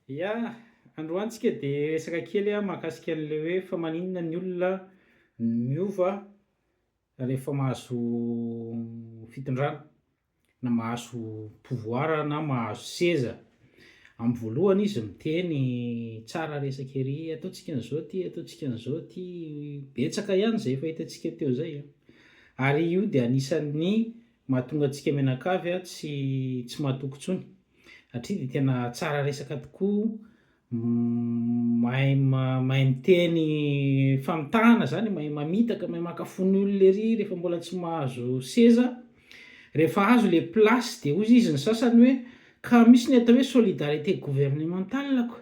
Ya, androany tsika dia hiresaka kely mahakasika an'ilay hoe fa maninona ny olona miova rehefa mahazo fitondrana na mahazo pouvoir na mahazo seza. Amin'ny voalohany izy miteny tsara resaka ery, ataontsika an'izao ity, ataontsika an'izao ity, betsaka ihany izay efa hitantsika teo izay an. Ary io dia anisan'ny mahatonga antsika mianakavy tsy tsy mahatoky intsony. Satria dia tena tsara resaka tokoa, mahay mahay miteny famitahana zany, mahay mamitaka, mahay maka fon'ny olona ery rehefa mbola tsy mahazo seza. Rehefa azo le place dia hozy izy ny sasany hoe ka misy ny atao hoe solidarité gouvernementale ko.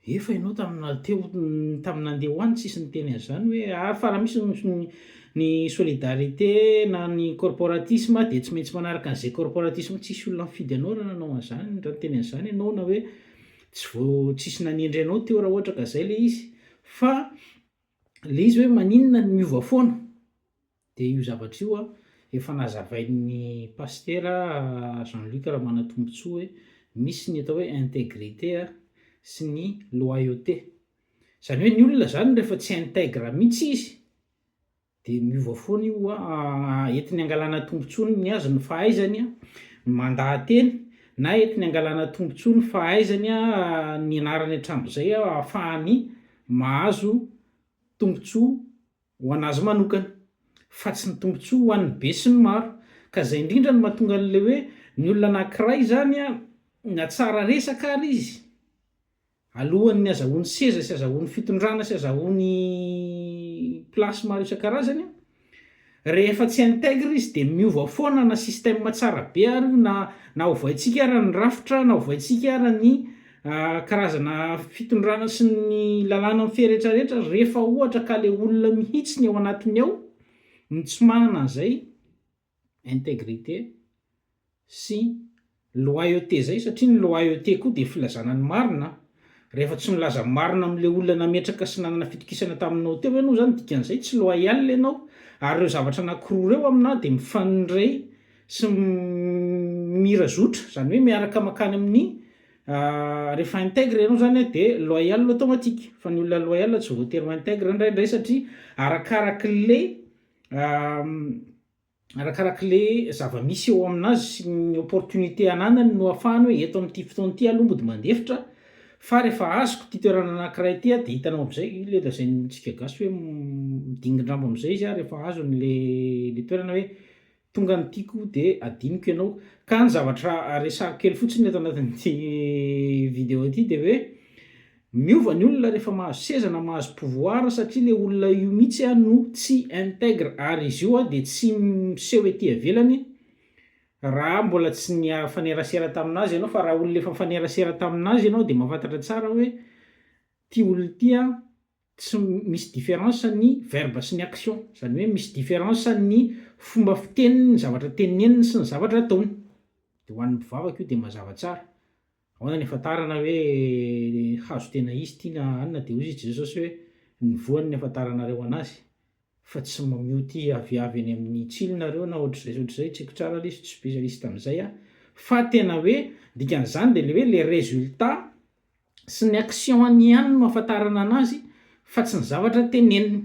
Efa ianao tamina teo tamin'ny nandeha ho any tsisy niteny an'izany hoe ary fa raha misy ny ny solidarité na ny corporatisme dia tsy maintsy manaraka an'izay corporatisme, tsisy olona nifidy anao raha nanao an'izany raha niteny an'izany ianao na hoe tsy vao tsisy nanendry anao teo raha ohatra ka zay le izy fa le izy hoe maninona no miova foana. Dia io zavatra io efa nazavain'ny Pasitera Jean Luc Ramanantombotsoa hoe misy ny atao hoe intégrité sy ny loyauté. Izany hoe ny olona izany rehefa tsy intègre mihitsy izy dia miova foana io, entiny hangalana tombotsoa ny azy ny fahaizany mandaha-teny na entiny hangalana tombotsoa ny fahaizany nianarany hatramin'izay ahafahany mahazo tombotsoa ho an'azy manokana, fa tsy ny tombontsoa ho an'ny be sy ny maro. Ka izay indrindra no mahatonga an'ilay hoe ny olona anankiray izany an, na tsara resaka ary izy, alohan'ny azahoany seza sy azahoany fitondrana sy azahoany place maro isan-karazany an, rehefa tsy intègre izy dia miova foana na système tsara be ary io na na ovaintsika ara ny rafitra na ovaintsika ara ny karazana fitondrana sy ny lalàna mifehy rehetra rehetra rehefa ohatra ka le olona mihitsy ny ao anatiny ao no tsy manana an'izay intégrité sy loyauté zay satria ny loyauté koa dia filazana ny marina an! Rehefa tsy milaza marina amin'ilay olona nametraka sy nanana fitokisana taminao teo ianao zany dikan'izay tsy loyal ianao ary ireo zavatra anakiroa ireo aminà dia mifandray sy mira zotra zany hoe miaraka makany amin'ny rehefa intègre ianao zany dia loyal automatique fa ny olona loyal tsy voatery ho intègre indraindray satria arakarak'le Arakarak'le zava-misy eo aminazy sy ny opportunité ananany no ahafahany hoe eto amin'ity fotoana ity aloha mody mandefitra fa rehefa azoko ity toerana anakiray ity aho de hitanao am'zay, io le lazaintsika gasy hoe midingin-drambo am'zay izy rehefa azony le le toerana hoe tonga ny tiako de adinoko ianao. Ka ny zavatra resahako kely fotsiny ato anatin'ity vidéo ity de hoe Miova ny olona rehefa mahazo seza na mahazo pouvoir satria le olona io mihitsy no tsy intègre ary izy io dia tsy miseho ety ivelany raha mbola tsy nifanerasera tamin'azy ianao fa raha olona efa nifanerasera tamin'azy ianao dia mahafantatra tsara hoe ty olona ity tsy misy différence ny verbe sy ny action izany hoe misy différence ny fomba fiteniny ny zavatra teneniny sy ny zavatra ataony dia ho an'ny mpivavaka io dia mazava tsara. Ahoana ny ahafantarana hoe hazo tena izy ity na anona dia hoy izy Jesosy hoe ny voany ny ahafantaranareo anazy fa tsy mamioty aviavy eny amin'ny tsilo nareo na ohatr'izay sy ohatr'izay, tsy haiko tsara ilay izy, tsy spécialiste amin'izay aho fa tena hoe dikan'izany dia ilay hoe le résultat sy ny action-ny ihany no ahafantarana anazy fa tsy ny zavatra teneniny.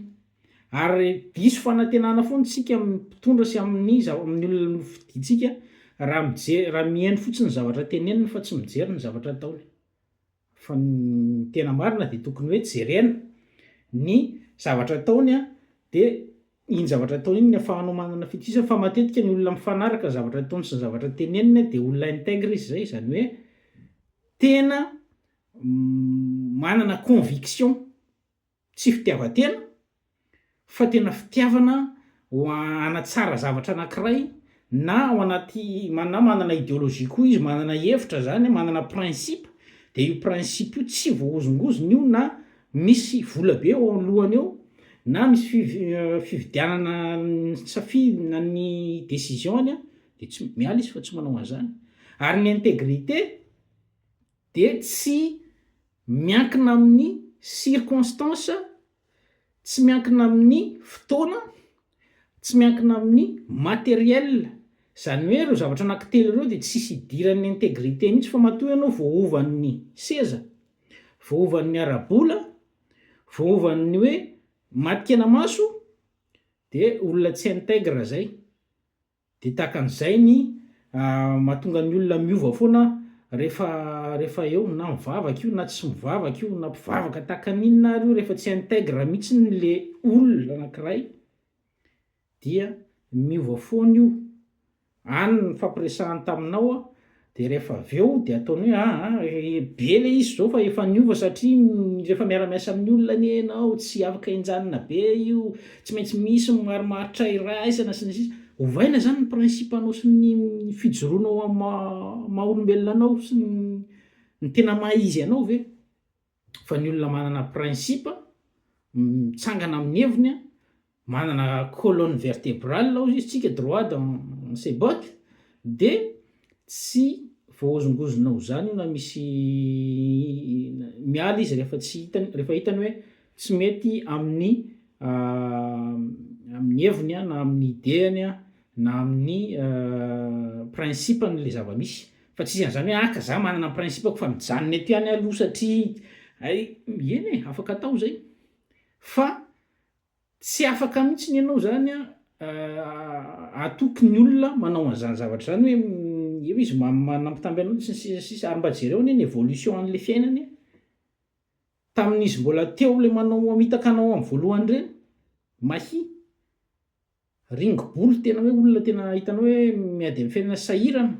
Ary diso fanantenana foana isika amin'ny mpitondra sy amin'ny zava- amin'ny olona nofidintsika raha mijery raha mihaino fotsiny ny zavatra teneniny fa tsy mijery ny zavatra ataony. Fa ny tena marina dia tokony hoe jerena ny zavatra ataony an, dia iny zavatra ataony iny no ahafahanao manana fitokisana fa matetika ny olona mifanaraka ny zavatra ataony sy ny zavatra teneniny dia olona intègre izy izay, izany hoe tena manana conviction. Tsy fitiavan-tena fa tena fitiavana ho hanatsara zavatra anankiray na ao anaty na manana ideologie koa izy, manana hevitra zany, manana principe, de io principe io tsy voahozongozona io na misy vola be eo alohany eo na misy fivi- fividianana ny safidy na ny decision-ny an, de tsy miala izy fa tsy manao an'zany. Ary ny intégrité de tsy miankina amin'ny circonstance, tsy miankina amin'ny fotoana, tsy miankina amin'ny matériel. Zany hoe ireo zavatra anankitelo ireo dia tsisy idiran'ny intégrité mihitsy fa matoa ianao voaovan'ny seza, voaovan'ny ara-bola, voaovan'ny hoe matin-kenamaso dia olona tsy intègre zay. Dia tahaka an'izay ny mahatonga ny olona miova foana rehefa rehefa eo na mivavaka io na tsy mivavaka io na mpivavaka tahaka ny inona ary io rehefa tsy intègre mihitsy le olona anankiray dia miova foana io. Any ny nifampiresahany taminao a, de rehefa avy eo de ataony hoe aa be le izy zao fa efa niova satria rehefa miara-miasa amin'ny olona anie ianao tsy afaka henjanina be io, tsy maintsy misy ny marimaritra iraisana sy ny sisa, ovaina zany ny principe anao sy ny fijoroanao amin'ny maha maha olombelona anao sy ny tena maha izy anao ve? Fa ny olona manana principe, mitsangana amin'ny heviny, manana colonne vertébrale hozy izy tsika, droit dans ses bottes, de tsy voahozongozona ho zany io na misy miala izy rehefa tsy hitany, rehefa hitany hoe tsy mety amin'ny amin'ny heviny na amin'ny idée-ny na amin'ny principe-ny le zava-misy. Fa tsisy an'izany hoe ah ka za manana ny principe-ko fa mijanona eto ihany aho aloha satria hay, eny e, afaka atao zay fa tsy afaka mihitsiny ianao zany an hatoky ny olona manao an'izany zavatra zany hoe eo izy manambitamby anao sy ny sisa sy ny sisa ary mba jereo anie ny évolution an'le fiainana e, tamin'izy mbola teo le manao mamitaka anao amin'ny voalohany ireny, mahia. Ringoboly tena hoe olona tena hitanao hoe miady amin'ny fiainana sahirana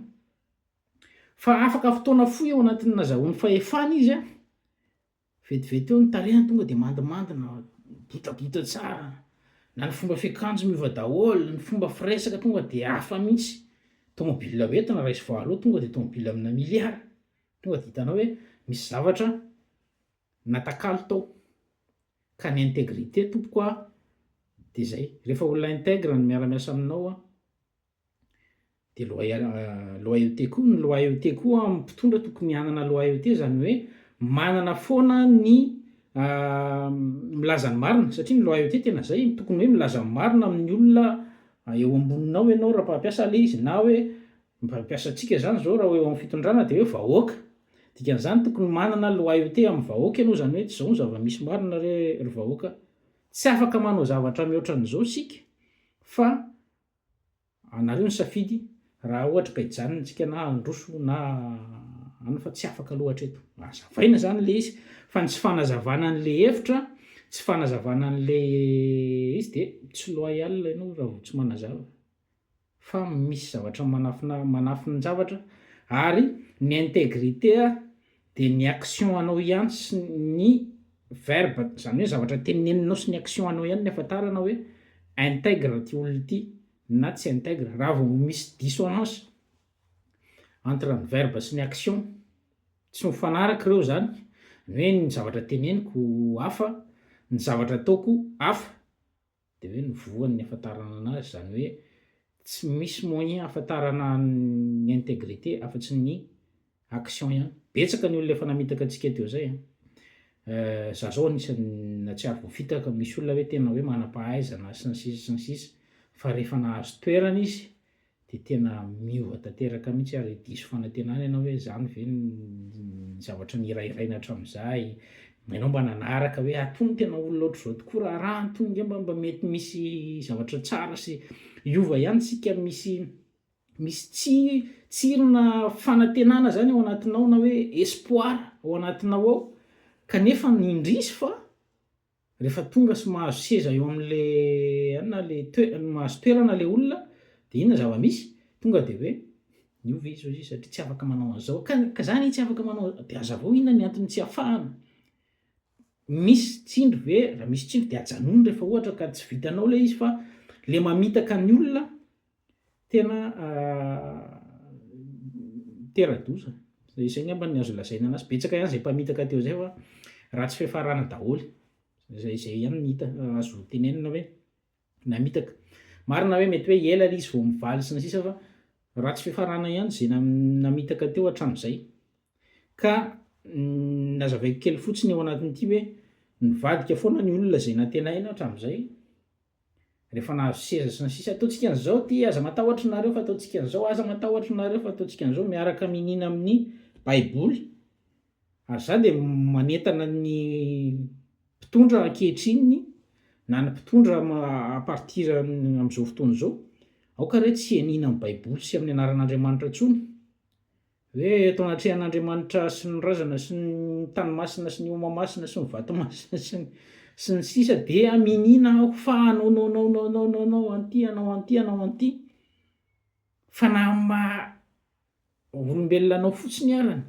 fa afaka fotoana fohy ao anatin'ny nazahoany fahefana izy an, vetivety eo ny tarehiny tonga dia mandimandina, botabota tsara, na ny fomba fiakanjo miova daholo, ny fomba firesaka tonga dia hafa mihitsy, tomobile hoentina raiso faharoa tonga dia tomobile amina milliard, tonga dia hitanao hoe misy zavatra natakalo tao. Ka ny intégrité tompoko a de zay, rehefa olona intègre no miara-miasa aminao a de loyal loyauté koa, ny loyauté koa amin'ny mpitondra tokony hanana loyauté zany hoe manana foana ny milaza ny marina satria ny loyauté tena zay, tokony hoe milaza ny marina amin'ny olona eo amboninao ianao raha mpampiasa le izy na hoe Mpampiasa antsika zany zao raha eo amin'ny fitondrana dia hoe vahoaka. Dikan'izany tokony manana loyauté amin'ny vahoaka ianao zany hoe tsy zao ny zava-misy marina re ry vahoaka. Tsy afaka manao zavatra mihoatra an'izao isika fa anareo ny safidy raha ohatra ka hijanona tsika na handroso na anona fa tsy afaka aloha hatreto. Azavaina zany le izy fa ny tsy fanazavana an'le hevitra, tsy fanazavana an'le izy dia tsy loyal ianao raha vao tsy manazava. fa misy zavatra manafina manafin-javatra ary ny intégrité dia ny action anao ihany sy ny verbe zany hoe zavatra teneninao sy ny action anao ihany ny ahafantarana hoe intègre ty olona ity na tsy intègre, raha vao misy dissonance entre ny verbe sy ny action tsy mifanaraka ireo zany, ny hoe ny zavatra teneniko hafa, ny zavatra ataoko hafa. de hoe ny voany ny ahafantarana anazy, zany hoe tsy misy moyen ahafantarana ny intégrité afa-tsy ny action ihany. Betsaka ny olona efa namitaka antsika teo zay an, za zao anisan'ny nahatsiaro voafitaka, misy olona hoe tena hoe manam-pahaizana sy ny sisa sy ny sisa fa rehefa nahazo toerana izy de tena miova tanteraka mihitsy ary diso fanantenana ianao hoe zany ve ny zavatra nihirahiraina hatramin'izay, ianao mba nanaraka hoe ah tony tena olona ohatr'izao tokoa raharaha tony ngamba mba mety misy zavatra tsara sy hiova ihany tsika misy misy tsi tsirona fanantenana zany ao anatinao na hoe espoir ao anatinao ao kanefa ny indrisy fa Rehefa tonga sy mahazo seza eo amin'le anona le toe- mahazo toerana le olona de inona zava-misy? Tonga de hoe niova izy hozy izy satria tsy afaka manao an'zao ka ka za anie tsy afaka manao de hazavao inona ny antony tsy ahafahana? Misy tsindry ve? Raha misy tsindry de ajanony rehefa ohatra ka tsy vitanao le izy fa le mamitaka ny olona tena mitera-doza, zay angamba ny azo lazaina anazy, betsaka ihany zay mpamitaka teo zay fa ratsy fiafarana daholo, zay zay ihany ny hita azo tenenina hoe namitaka, marina hoe mety hoe ela le izy vao mivaly sy ny sisa fa ratsy fiafarana ihany zay namitaka teo hatram'zay, ka nazavaiko kely fotsiny ao anatin'ity hoe nivadika foana ny olona zay nantenaina hatram'zay. Rehefa nahazo seza sy ny sisa, ataontsika an'izao ity, aza matahotra nareo fa ataontsika an'izao, aza matahotra nareo fa ataontsika an'izao, miaraka miniana amin'ny baiboly. Ary za dia manentana ny mpitondra ankehitriny na ny mpitondra à partir amin'izao fotoana izao, aoka re tsy hianiana amin'ny baiboly sy amin'ny anaran'Andriamanitra intsony. Hoe eto anatrehan'Andriamanitra sy ny razana sy ny tany masina sy ny homa masina sy ny vato masina sy ny sy ny sisa dia miniana aho fa hanao nao nao nao nao nao nao an'ity hanao an'ity hanao an'ity fa na amin'ny maha olombelona anao fotsiny arany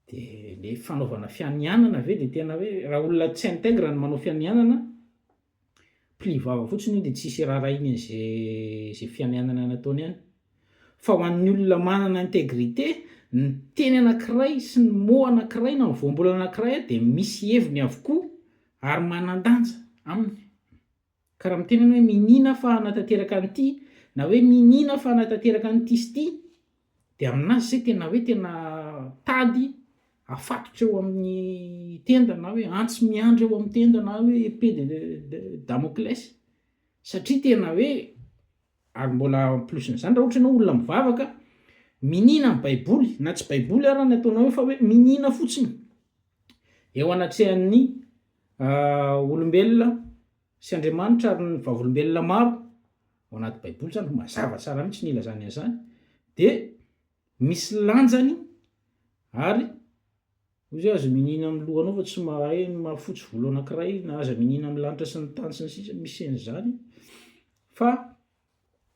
de le fanaovana fianianana ve de tena hoe raha olona tsy intègre ny manao fianianana pli vava fotsiny io de tsisy raharahiany an'ze ze fianianana nataony any fa ho an'ny olona manana intégrité ny teny anakiray sy ny mot anakiray na ny voambolana anakiray de misy heviny avokoa ary manan-danja aminy. Ka raha miteny ianao hoe miniana fa hanatanteraka an'ity na hoe miniana fa hanatanteraka an'ity sy ity dia aminazy izay tena hoe tena tady afatotra eo amin'ny tenda na hoe antsy miandry eo amin'ny tenda na hoe épée de Damoclès satria tena hoe ary mbola en plus n'izany raha ohatra ianao olona mivavaka miniana ny baiboly na tsy baiboly ara ny ataonao eo fa hoe miniana fotsiny eo anatrehan'ny olombelona sy Andriamanitra ary ny vavolombelona maro, ao anaty baiboly zany mazava tsara mihitsy ny ilazany an'izany, dia misy lanjany ary hoy izy hoe aza miniana amin'ny lohanao fa tsy mahay ny mahafotsy volo anankiray na aza miniana amin'ny lanitra sy ny tany sy ny sisa, misy an'izany fa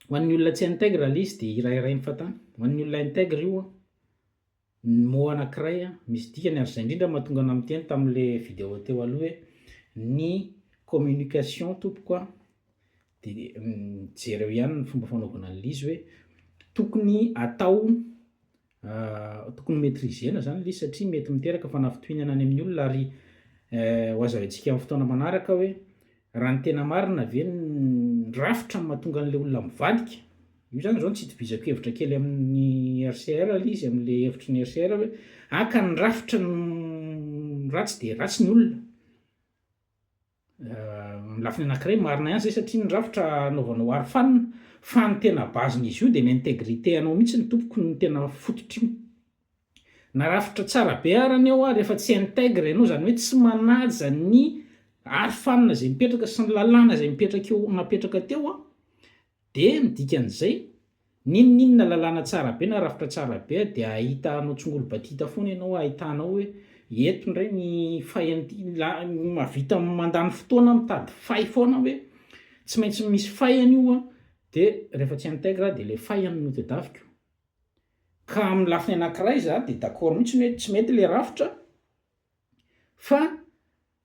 ho an'ny olona tsy intègre le izy dia hirahirainy fahatany, ho an'ny olona intègre io an, Ny mot anakiray misy dikany ary zay indrindra mahatonga anah miteny tamle video teo aloha hoe ny communication tompoko a de jereo ihany ny fomba fanaovana an'le izy hoe tokony atao tokony maitriser-na zany le izy satria mety miteraka fanafintohinana any amin'ny olona ary ho hazavaintsika amin'ny fotoana manaraka hoe Raha ny tena marina ve ny rafitra no mahatonga an'ilay olona mivadika? Io zany zao no tsy itovizako hevitra kely amin'ny RCR ilay izy, amin'ilay hevitry ny RCR hoe haka ny rafitra no ratsy dia ratsy ny olona. Amin'ny lafiny anankiray marina ihany izay satria ny rafitra anaovanao arofanina fa ny tena base-n'izy io dia ny intégrité anao mihitsy no tompoko no tena fototr'io. Na rafitra tsara be ara anie hoa rehefa tsy intègre ianao zany hoe tsy manaja ny arofanina zay mipetraka sy ny lalàna zay mipetraka eo napetraka teo an, de ny dikan'izay n'inon'inona lalàna tsara be na rafitra tsara be de ahita anao tsongolo-batita foana ianao ahitanao hoe eto ndray ny faille an'ity la mahavita mandany fotoana mitady faille foana hoe tsy maintsy misy faille an'io an, de rehefa tsy intègre de le faille no tedaviko. Ka amin'ny lafiny anankiray za dia d'accord mihitsy hoe tsy mety le rafitra fa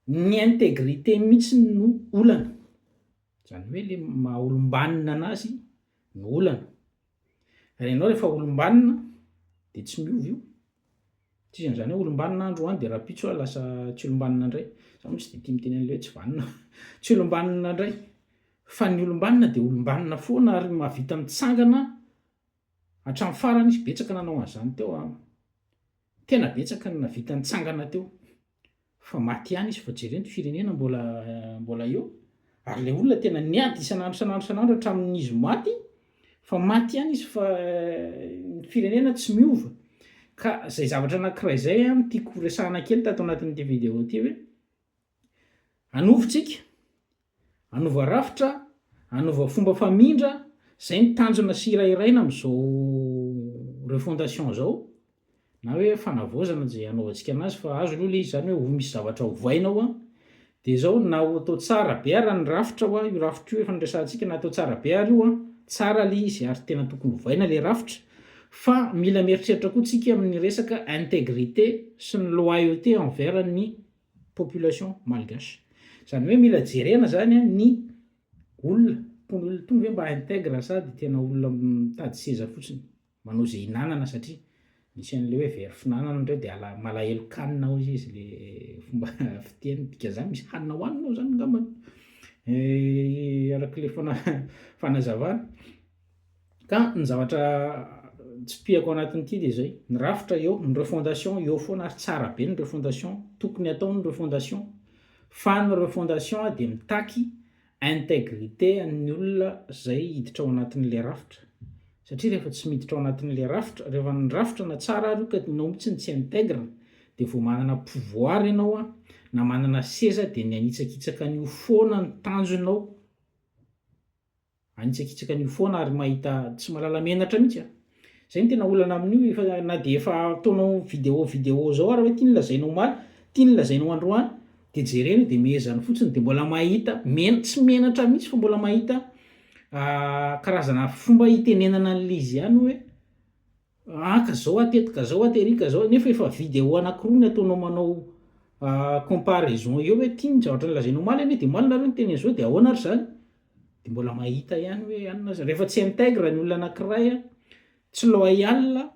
ny intégrité mihitsy no olana, zany hoe le maha olom-banona anazy no olana, ary ianao rehefa olom-banona de tsy miova io, tsisy an'zany hoe olom-banona aho androany de rahampitso aho lasa tsy olom-banona ndray, za moa tsy de tia miteny an'le hoe tsy vanona, tsy olom-banona ndray, fa ny olom-banona de olom-banona foana ary mahavita mitsangana Hatramin'ny farany izy betsaka nanao an'izany teo an! Tena betsaka ny navita nitsangana teo fa maty ihany izy fa jereo ny firenena mbola mbola eo ary le olona tena niady isan'andro isan'andro isan'andro hatramin'izy maty fa maty ihany izy fa ny firenena tsy miova ka zay zavatra anakiray zay an tiako resahana kely tato anatin'ity video ity hoe Hanova tsika, hanova rafitra, hanova fomba famindra, zay ny tanjona sy hirahiraina amin'izao refondation zao, na hoe fanavaozana zay hanaovantsika anazy fa azo aloha le izy zany hoe misy zavatra ovaina ao an, de zao na ho atao tsara be ara ny rafitra hoa, io rafitra io efa niresahantsika na atao tsara be ary io an, tsara le izy ary tena tokony ovaina le rafitra fa mila mieritreritra koa tsika amin'ny resaka intégrité sy ny loyauté envers ny population malgache. Izany hoe mila jerena zany ny olona, tony olona tony ve mba intègre sa de tena olona mitady seza fotsiny, manao ze hinanana satria misy an'le hoe very finanana ndreo de ala- malahelo-kanina hozy izy le fomba fiteny, dikan'izany misy hanina hohanina ao zany ngambany, arak'le fana- fanazavana. Ka ny zavatra tsipihako ao anatin'ity dia izay, ny rafitra eo, ny refondation eo foana ary tsara be ny refondation, tokony atao ny refondation, fa ny refondation dia mitaky Intégrité an'ny olona zay hiditra ao anatin'le rafitra, satria rehefa tsy miditra ao anatin'le rafitra, rehefa ny rafitra na tsara ary io ka enao mihitsy no tsy intègre de vao manana pouvoir enao an, na manana seza de ny hanitsakitsaka an'io foana ny tanjonao. Hanitsakitsaka an'io foana ary mahita tsy mahalala menatra mihitsy a! Zay no tena olana amin'io efa na dia efa ataonao vidéo vidéo zao ary hoe ty no lazainao omaly, ty no lazainao androany de jerena de mehezany fotsiny de mbola mahita men- tsy menatra mihitsy fa mbola mahita karazana fomba hitenenana an'le izy ihany hoe Ah ka zao aho teto ka zao aho tery ka zao nefa efa vidéo anakiroa ny ataonao manao comparaison eo hoe ty ny zavatra nolazaina omaly anie de omaly nareo niteny an'izao de ahoana ary zany? De mbola mahita ihany hoe anona aza rehefa tsy intègre ny olona anakiray a, tsy loyal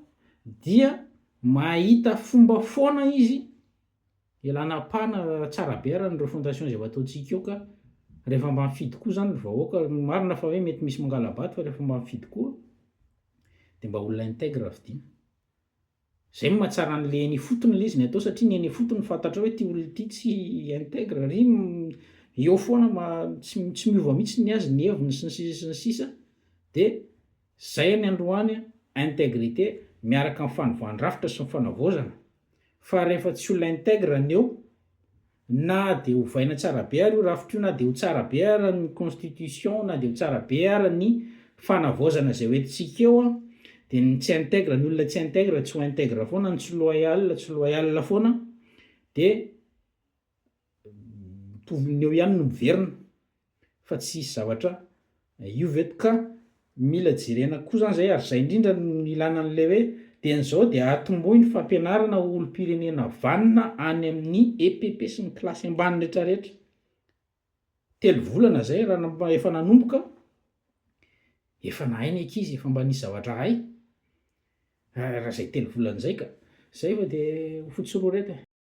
dia mahita fomba foana izy ialana pana tsara be ary ny refondation izay ho ataontsika eo ka rehefa mba mifidy koa zany ny vahoaka marina fa hoe mety misy mangala-bato fa rehefa mba mifidy koa de mba olona intègre vidiana. Zay no mahatsara an'le eny ifotony le izy ny atao satria ny eny ifotony fantatrao hoe ty olona ity tsy intègre ry eo foana ma tsy tsy miova mihitsy ny azy ny heviny sy ny sisa sy ny sisa de zay ny androany intégrité miaraka amin'ny fanovan-drafitra sy ny fanavaozana fa rehefa tsy olona intègre ny eo Na dia ovaina tsara be ary io rafitra io, na dia ho tsara be ara ny constitution, na dia ho tsara be ara ny fanavaozana izay ho entintsika eo an, dia ny tsy intègre, ny olona tsy intègre tsy ho intègre foana, ny tsy loyal tsy loyal foana, dia mitovy ny eo ihany no miverina. fa tsy hisy zavatra hiova eto ka mila jerena koa zany zay ary zay indrindra no ilana an'ilay hoe dia an'izao dia atombohy ny fampianarana ho olom-pirenena vanona any amin'ny EPP sy ny kilasy ambany retraretra 3 volana zay raha efa nanomboka efa nahay ny ankizy efa mba nisy zavatra hay raha zay 3 volana zay ka zay fa de ho fotsy roa reto e.